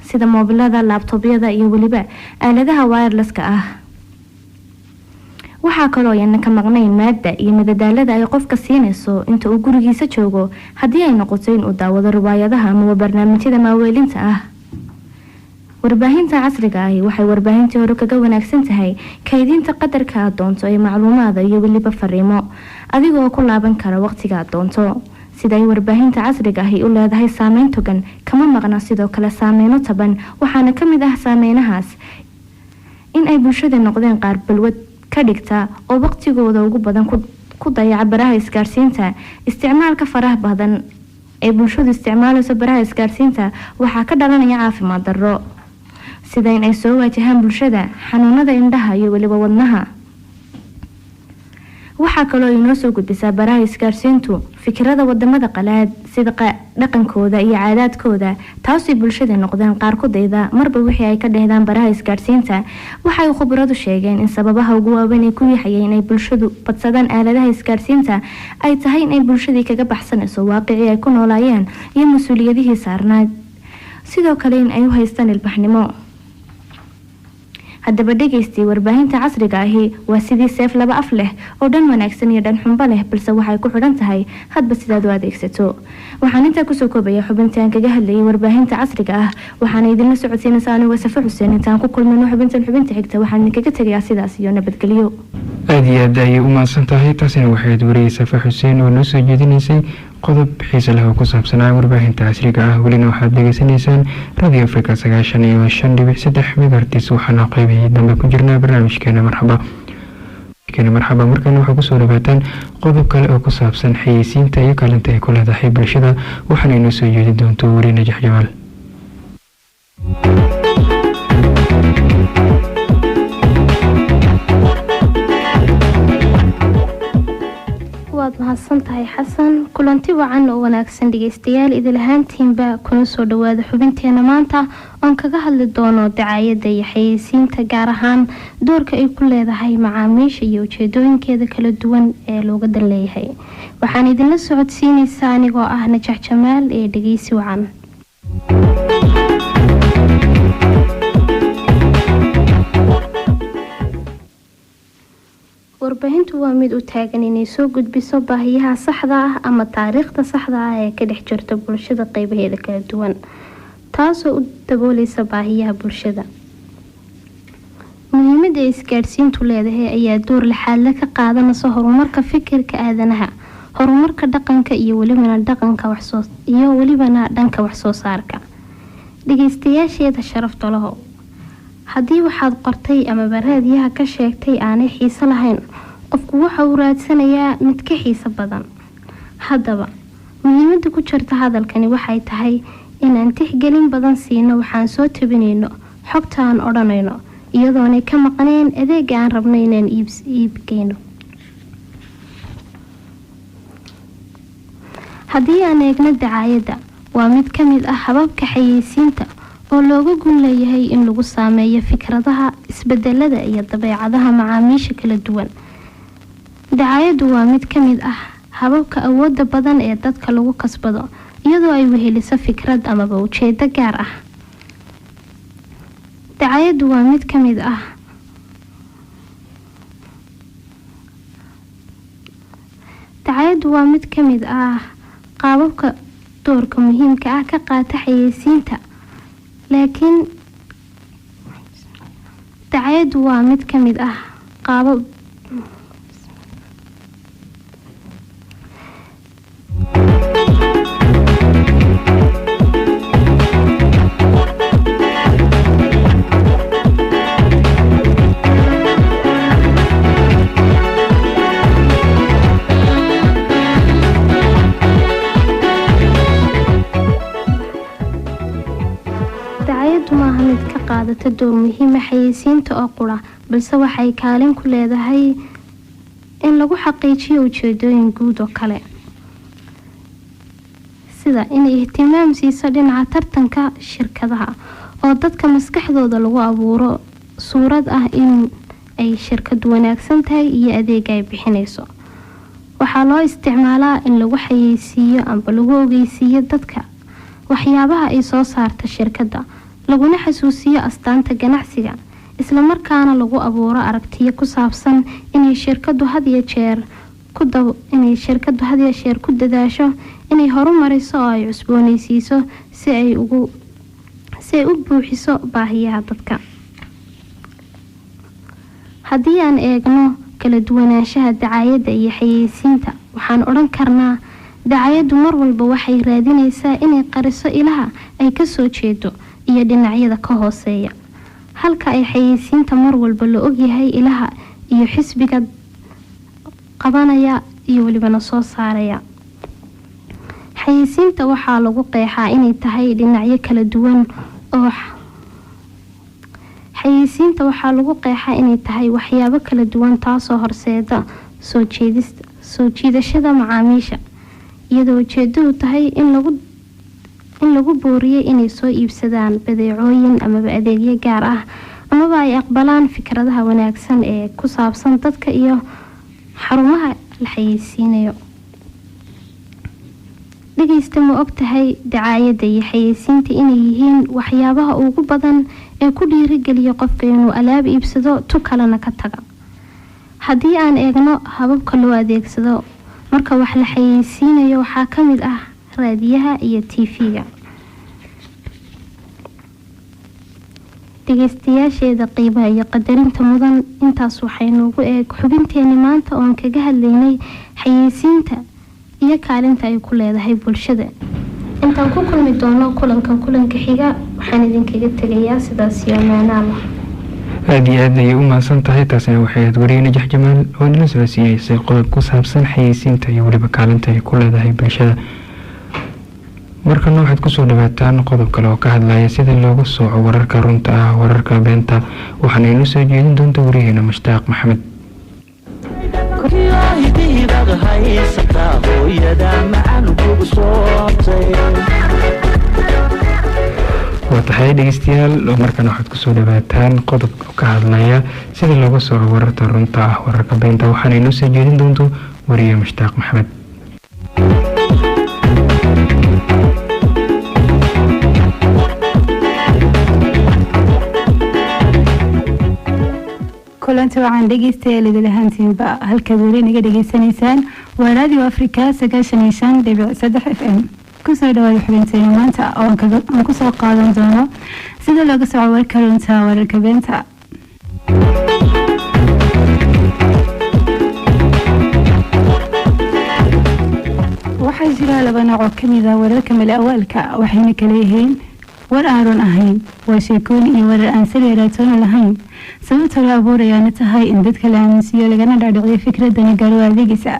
Speaker 8: sida moobilada, laabtobyada iyo weliba aaladaha wirelesska ah. Waxaa kaloo ayna ka maqnayn maada iyo madadaalada ay qofka siinayso inta uu gurigiisa joogo, haddii ay noqoto inuu daawado riwaayadaha amaba barnaamijyada maaweelinta ah. Warbaahinta casriga ahi waxay warbaahintii hore kaga wanaagsan tahay kaydinta qadarka aad doonto ee macluumaada iyo weliba fariimo, adigoo ku laaban kara waqtiga aad doonto. Sida ay warbaahinta casriga ahi u leedahay saameyn togan, kama maqna sidoo kale saameyno taban. Waxaana ka mid ah saameynahaas in ay bulshada noqdeen qaar balwad ka dhigta oo waqtigooda ugu badan ku dayaca baraha isgaarsiinta. Isticmaalka faraha badan ee bulshadu isticmaalayso baraha isgaarsiinta waxaa ka dhalanaya caafimaad darro, sida in ay soo waajahaan bulshada xanuunada indhaha iyo weliba wadnaha. Waxaa kaloo inoo soo gudbisaa baraha isgaarsiintu fikirada wadamada qalaad, sida dhaqankooda iyo caadaadkooda, taasay bulshada noqdeen qaar ku dayda marba wixii ay ka dhehdaan baraha isgaarsiinta. Waxay khubaradu sheegeen in sababaha ugu waaweyn ee ku yaxayay inay bulshadu badsadaan aaladaha isgaarsiinta ay tahay inay bulshadii kaga baxsanayso waaqicii ay ku noolaayeen iyo mas-uuliyadihii saarnayd, sidoo kale in ay u haystaan ilbaxnimo. Haddaba dhegaystay, warbaahinta casriga ahi waa sidii seef laba af leh oo dhan wanaagsan iyo dhan xunba leh, balse waxay ku xidhan tahay hadba sidaad u adeegsato. Waxaan intaa kusoo koobaya xubintii aan kaga hadlayay warbaahinta casriga ah, waxaana idinla socodsiinaysaa anigoo Safe Xuseen. Intaan ku kulmayno xubintan xubinta xigta, waxaan idinkaga tegayaa sidaas iyo nabadgelyo.
Speaker 5: Aada iyo aad ayay u mahadsan tahay. Taasina waxayd wariyey Safe Xuseen oo noo soo jeedinaysay qodob xiise leh oo ku saabsanaa warbaahinta casriga ah. Welina waxaad dhegeysanaysaan Radio Africa 95.3 megahertz, waxaana qeybihii dambe ku jirnaa barnaamijkeena Marxaba. Marxaba markana waxaa kusoo dhawaataan qodob kale oo ku saabsan xayeysiinta iyo kaalinta ay ku leedahay bulshada, waxaana inoo soo jeedi doonto weriye Najax Jamaal.
Speaker 9: Waad mahadsan tahay, Xasan. Kulanti wacan oo wanaagsan dhegeystayaal idil ahaantiinba, kuna soo dhawaada xubinteena maanta oon kaga hadli doono dacaayadda iyo xayeysiinta, gaar ahaan doorka ay ku leedahay macaamiisha iyo ujeedooyinkeeda kala duwan ee looga dan leeyahay. Waxaan idinla socodsiinaysaa anigoo ah Najax Jamaal ee dhegeysi wacan. Warbaahintu waa mid u taagan inay soo gudbiso baahiyaha saxda ah ama taariikhda saxda ah ee ka dhex jirta bulshada qeybaheeda kala duwan, taasoo u dabooleysa baahiyaha bulshada. Muhiimada ay isgaadhsiintu leedahay ayaa door laxaadle ka qaadanaysa horumarka fikirka aadanaha, horumarka dhaqanka iyo welibana dhaqanka waxsoo iyo welibana dhanka waxsoo saarka. Dhageystayaasheeda sharafta lahow, haddii waxaad qortay amaba raadiyaha ka sheegtay aanay xiiso lahayn, qofku waxa uu raadsanayaa mid ka xiiso badan. Haddaba muhiimadda ku jirta hadalkani waxay tahay inaan tixgelin badan siino waxaan soo tabinayno, xogta aan odhanayno, iyadoonay ka maqnayn adeega aan rabno inaan iibgeyno. Haddii aan eegno dacaayadda, waa mid ka mid ah hababka xayeysiinta oo looga gun leeyahay in lagu saameeyo fikradaha, isbedelada iyo dabeecadaha macaamiisha kala duwan. Dacaayaddu waa mid ka mid ah hababka awooda badan ee dadka lagu kasbado, iyadoo ay weheliso fikrad amaba ujeedo gaar ah. Dacaayaddu waa mid ka mid ah Dacaayaddu waa mid ka mid ah qaababka doorka muhiimka ah ka qaata xayeysiinta, laakiin dacaayaddu waa mid ka mid ah qaabab Dacaayaddu maaha mid ka qaadata door muhiima xayeysiinta oo qura, balse waxay kaalin ku leedahay in lagu xaqiijiyo ujeedooyin guud oo kale, sida inay ihtimaam siiso dhinaca tartanka shirkadaha, oo dadka maskaxdooda lagu abuuro suurad ah in ay shirkadu wanaagsan tahay iyo adeega ay bixinayso. Waxaa loo isticmaalaa in lagu xayeysiiyo amba lagu ogeysiiyo dadka waxyaabaha ay soo saarta shirkadda, laguna xasuusiyo astaanta ganacsiga, islamarkaana lagu abuuro aragtiyo ku saabsan inay shirkadu had iyo jeer ku dab inay shirkadu had iyo jeer ku dadaasho inay horumariso oo ay cusboonaysiiso si ay u buuxiso baahiyaha dadka. Haddii aan eegno kala duwanaanshaha dacaayadda iyo xayeysiinta, waxaan odhan karnaa dacaayaddu mar walba waxay raadinaysaa inay qariso ilaha ay kasoo jeedo iyo dhinacyada ka hooseeya, halka ay xayeysiinta mar walba la ogyahay ilaha iyo xisbiga qabanaya iyo welibana soo saaraya. Xayeysiinta waxaa lagu qeexaa inay tahay dhinacyo kala duwan oo Xayeysiinta waxaa lagu qeexaa inay tahay waxyaabo kala duwan, taasoo horseeda soo jeedista soo jiidashada macaamiisha, iyadoo ujeedadu tahay in lagu booriyay inay soo iibsadaan badeecooyin amaba adeegyo gaar ah, amaba ay aqbalaan fikradaha wanaagsan ee ku saabsan dadka iyo xarumaha la xayeysiinayo. Dhegeysta, ma og tahay dacaayadda iyo xayeysiinta inay yihiin waxyaabaha ugu badan ee ku dhiirigeliya qofka inuu alaab iibsado, tu kalena ka taga? Haddii aan eegno hababka loo adeegsado marka wax la xayeysiinayo, waxaa ka mid ah raadiyaha iyo TV-ga. Dhegeystayaasheeda qiimaha iyo qadarinta mudan, intaas waxaynuugu eeg xubinteeni maanta oon kaga hadlaynay xayeysiinta iyo kaalinta ay ku leedahay bulshada. Intaan ku kulmi doono kulankan kulanka xiga, waxaan idinkaga tegayaa sidaas iyo amaanaala.
Speaker 5: Aada iyo aad ayay u mahadsan tahay. Taasina waxay ahayd wariye Najax Jamaal oo nala socodsiineysay qodob ku saabsan xayeysiinta iyo weliba kaalinta ay ku leedahay bulshada. Markana waxaad kusoo dhawaataan qodob kale oo ka hadlaya sida looga sooco wararka runta ah wararka beenta. Waxaana inoo soo jeedin doonta wariyaheena Mushtaaq Maxamed.
Speaker 3: Hidihibaad haysataa, hooyada macaan kugu soobtay.
Speaker 5: Waa tahay dhegeystayaal, markana waxaad kusoo dhawaataan qodob ka hadlaya sida looga sooco wararka runta ah wararka beenta. Waxaana inoo soo jeedin doonto wariye Mushtaaq Maxamed.
Speaker 10: Kulanti waxaan dhegeystayaal idil ahaantiinba, halkaad weli naga dhegeysanaysaan waa Radio Africa 95.3 FM. Kusoo dhawaada xubinteena maanta oo aan kusoo qaadan doono sida looga soco warka runta wararka beenta. Waxaa jira laba nooc oo kamid ah wararka mala awaalka, waxayna kala yihiin War aan run ahayn waa sheekooyin iyo warar aan sal yaraatoona lahayn. Sababta loo abuurayaana tahay in dadka la aaminsiiyo, lagana dhaadhiciyo fikradani gaaro adeegisa,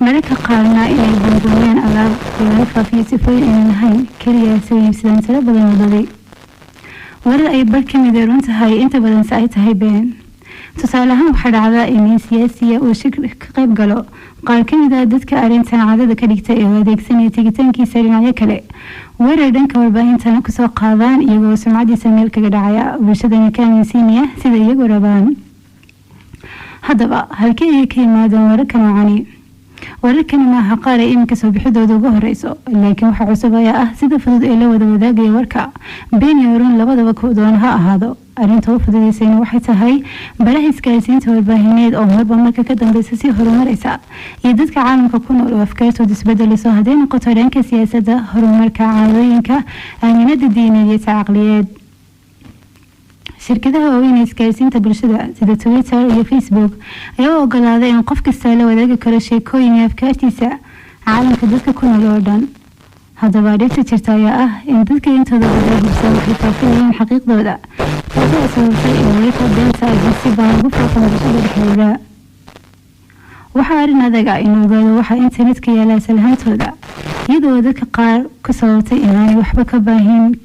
Speaker 10: mararka qaarna inay buunbuuniyaan alaab lagana faafiyo sifooyin aynan lahayn, keliya soo iibsadaan tiro badan wadadii. Warar ay bar ka mid run tahay, inta badan se ay tahay been. Tusaale ahaan, waxaa dhacda in nin siyaasiya uu shir ka qayb galo. Qaar ka mid ah dadka arrintan caadada ka dhigta ee u adeegsanaya tegitaankiisa dhinacyo kale weerar dhanka warbaahintana kusoo qaadaan, iyagoo sumcadiisa meel kaga dhacaya, bulshadana ka aaminsiinaya sida iyagu rabaan. Haddaba, halkee ayay ka yimaadeen wararka noocani? Wararkani maaha qaar ay iminka soo bixidooda ugu horeyso, laakiin waxa cusub ayaa ah sida fudud ee la wada wadaagaya warka, been iyo run labadaba ku doon ha ahaado. Arrinta u fududeysayna waxay tahay baraha isgaarsiinta warbaahineed oo marba marka ka dambeysa sii horumareysa, iyo dadka caalamka ku nool oo afkaartooda isbedelayso, hadday noqoto dhanka siyaasadda, horumarka, caadooyinka, aaminada diineed iyo tacaqliyeed. Shirkadaha waaweyn ee isgaarsiinta bulshada sida Twitter iyo Facebook ayaa u ogolaaday in qof kasta la wadaagi karo sheekooyin iyo afkaartiisa caalamka dadka ku nool oo dhan. Haddaba, dhibta jirta ayaa ah in dadka intooda badan hubsan waxay faafinayaan xaqiiqdooda, taasoo sababtay in wararka beenta ahi si baan ugu faafan bulshada dhexdeeda. Waxaa arrin adaga in ogaado waxa internetka yaala asal ahaantooda, iyadoo dadka qaar ku sababtay inaanay waxba ka baahin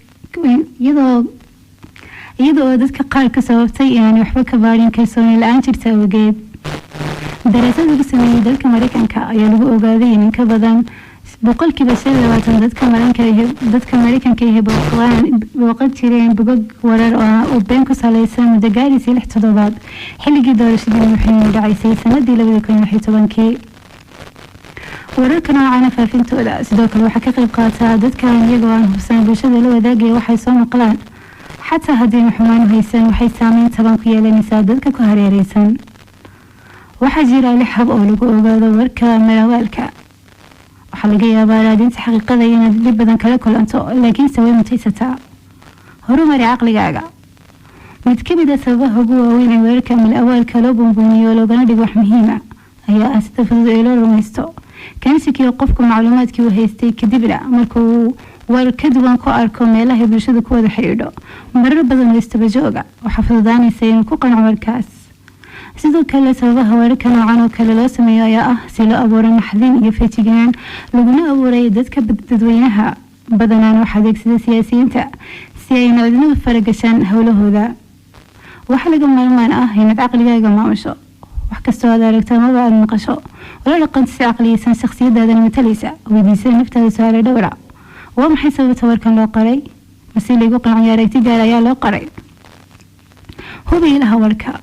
Speaker 10: iyadoo dadka qaar ka sababtay inaanay waxba ka baarin kalsooni la-aan jirta awgeed. Daraasad lagu sameeyey dalka Mareykanka ayaa lagu ogaaday in in ka badan 25% dadka Mareykanka ahi booqan jireen bogag warar oo been ku saleysan muddo gaaraysa 6 toddobaad xilligii doorashadii madaxweynuhu dhacaysay sanadii 2016-kii. Wararka noocana faafintooda sidoo kale waxaa ka qayb qaataa dadkan iyagoo aan hubsan bulshada la wadaagaya waxay soo maqlaan. Xataa haddayna xumaan u haysan, waxay saameyn taban ku yeelanaysaa dadka ku hareereysan. Waxaa jira lix hab oo lagu ogaado warka malawaalka. Waxaa laga yaabaa raadinta xaqiiqada inaad dhib badan kala kulanto, laakiinse way mutaysataa. Horumari caqligaaga. Mid ka mid a sababaha ugu waaweyn ee weerarka mal-awaalka loo buunbuuniyo loogana dhigo wax muhiima ayaa ah sida fudud ee loo rumaysto, kana shakiyo qofku macluumaadkii uu haystay. Kadibna markuu war ka duwan ku arko meelahay bulshada ku wada xidhiidho marar badan oo istabajooga, waxaa fududaanaysa inuu ku qanco warkaas. Sidoo kale, sababaha wararka noocan oo kale loo sameeyo ayaa ah si loo abuuro naxdin iyo feejignaan laguna abuuray dadka dadweynaha. Badanaan waxaa adeegsada siyaasiyiinta si ayna cidnadu faragashaan howlahooda. Waxaa laga maarmaan ah inaad caqligaaga maamusho. Wax kastoo aad aragto amaba aada maqasho, ula dhaqanto si caqliyeysan, shakhsiyadaadana matalaysa. Weydiisada naftaada su-aalo dhowra: Waa maxay sababta warkan loo qoray? Mase laygu qanciyo aragti gaar ayaa loo qoray? Hubi ilaha warka.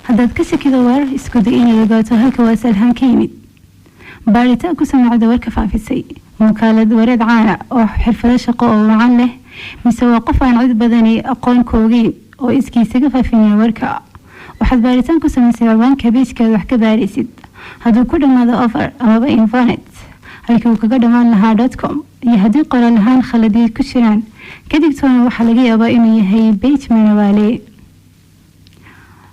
Speaker 10: Haddaad ka shakido warar, isku day inaad ogaato halka waa salhaan ka yimid. Baaritaan ku samecda warka faafisay: wakaalad wareed caana oo xirfado shaqo oo wacan leh, mise waa qof aan cid badani aqoon koogeyn oo iskiisaga faafinaya warka? Waxaad baaritaan ku samaysay ciwaanka page-kaad wax ka baaraysid. Hadduu ku dhammaado over amaba infonet halkii uu kaga dhammaan lahaa .com, iyo haddii qoraal ahaan khaladiyo ku jiraan, ka digtoona, waxaa laga yaabaa inuu yahay page manawaale.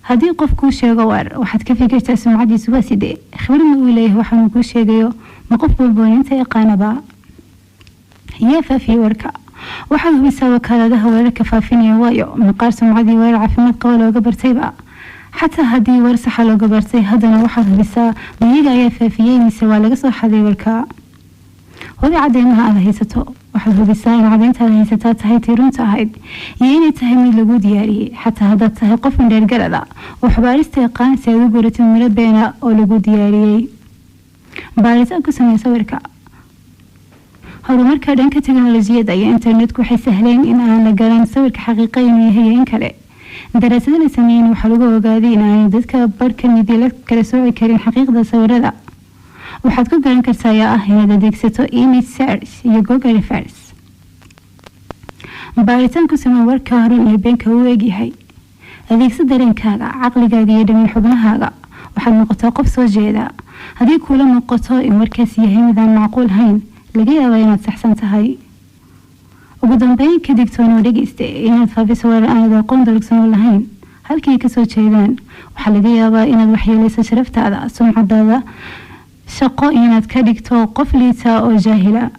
Speaker 10: Haddii qof kuu sheego war, waxaad ka fikirtaa: sumcadiisu waa sidee? Khibrad ma uu leeyahay waxaanuu kuu sheegayo? Ma qof walbooninta yaqaanaba? Yaa faafiyey warka? Waxaad hubisaa wakaaladaha wararka faafinaya, waayo maqaar sumcadii warar caafimaad qaba looga bartayba. Xataa haddii war saxa looga bartay, haddana waxaad hubisaa: miyaga ayaa faafiyey mise waa laga soo xaday warka? Hubi cadeymaha aada haysato. Waxaad hubisaa in cadeyntaada haysataa tahay tii runta ahayd iyo inay tahay mid lagu diyaariyey, xataa haddaad tahay qof indheergarada oo xubaarista yaqaan, si aad u guratid miro beena oo lagu diyaariyey. Baaritaan ku samey sawirka. Horumarka dhanka teknolojiyadda iyo internetku waxay sahleen in aan la garan sawirka xaqiiqa inuu yahay iyo in kale. Daraasado la sameeyeen waxaa lagu ogaaday in aanay dadka bar ka midii la kala sooci karin xaqiiqda sawirada. Waxaad ku garan kartaa ayaa ah inaad adeegsato image search iyo Google Reverse. Baaritaan ku samee warka run iyo beenka uu eegyahay. Adeegso dareenkaaga, caqligaaga iyo dhamin xubnahaaga. Waxaad noqotaa qof soo jeeda. Haddii kuula noqoto in warkaasi yahay mid aan macquul hayn, laga yaabaa inaad saxsan tahay. Ugu dambeyn, ka digtoonoo dhegeyste inaad faafiso warar aanad aqoon durugsan u lahayn halkii ay kasoo jeedaan. Waxaa laga yaabaa inaad waxyeeleyso sharaftaada, sumcadaada shaqo, inaad ka dhigto qof liita oo jaahila.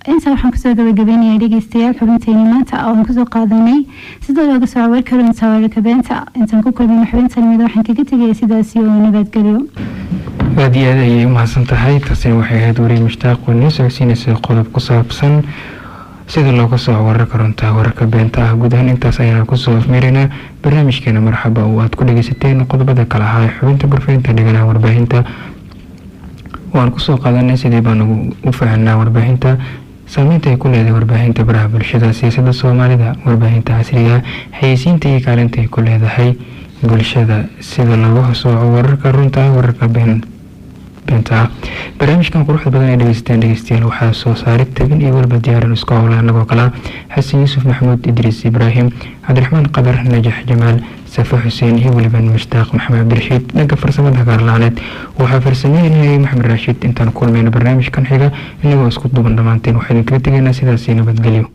Speaker 10: Intaa waxaan kusoo gabagabeynayaa, dhegeystayaal, xubinteeni maanta oo aan kusoo qaadanay sida looga soo warka runta wararka beenta. Intaan ku kulmayno xubintan mid, waxaan kaga tegaya sidaasi oo nabadgelyo.
Speaker 5: Aad iyo aad ayay u mahadsan tahay. Taasina waxay ahayd wariye Mushtaaq oo noo socodsiinaysa qodob ku saabsan sida looga soo wararka runta wararka beenta ah. Guud ahaan intaas ayaan kusoo afmeeraynaa barnaamijkeena Marxaba oo aad ku dhegeysateen qodobada kale ahaa ee xubinta gorfeynta dheganaha warbaahinta oo aan kusoo qaadanay sidii baan u fahanaa warbaahinta, saameynta ay ku leedahay warbaahinta baraha bulshada, siyaasadda Soomaalida, warbaahinta casriga, xayeysiinta iyo kaalinta ay ku leedahay bulshada, sida looga sooco wararka runta ah wararka beenta ah. Barnaamijkan quruxda badan ee dhegeysateen, dhegeystayaal, waxaa soo saarid, tabin iyo weliba diyaarin isku howla anagoo kala Xasan Yuusuf Maxamuud, Idriis Ibraahim, Cabdiraxmaan Qadar, Najax Jamaal, Safo Xuseen iyo weliba Mushtaaq Maxamed Cabdirashiid. Dhanka farsamada gaarlaaneed waxaa farsameynayay Maxamed Raashiid. Intaan kulmayno barnaamijkan xiga, inagoo isku duban dhammaanteen waxaa idinkaga tegaynaa sidaasi nabadgelyo.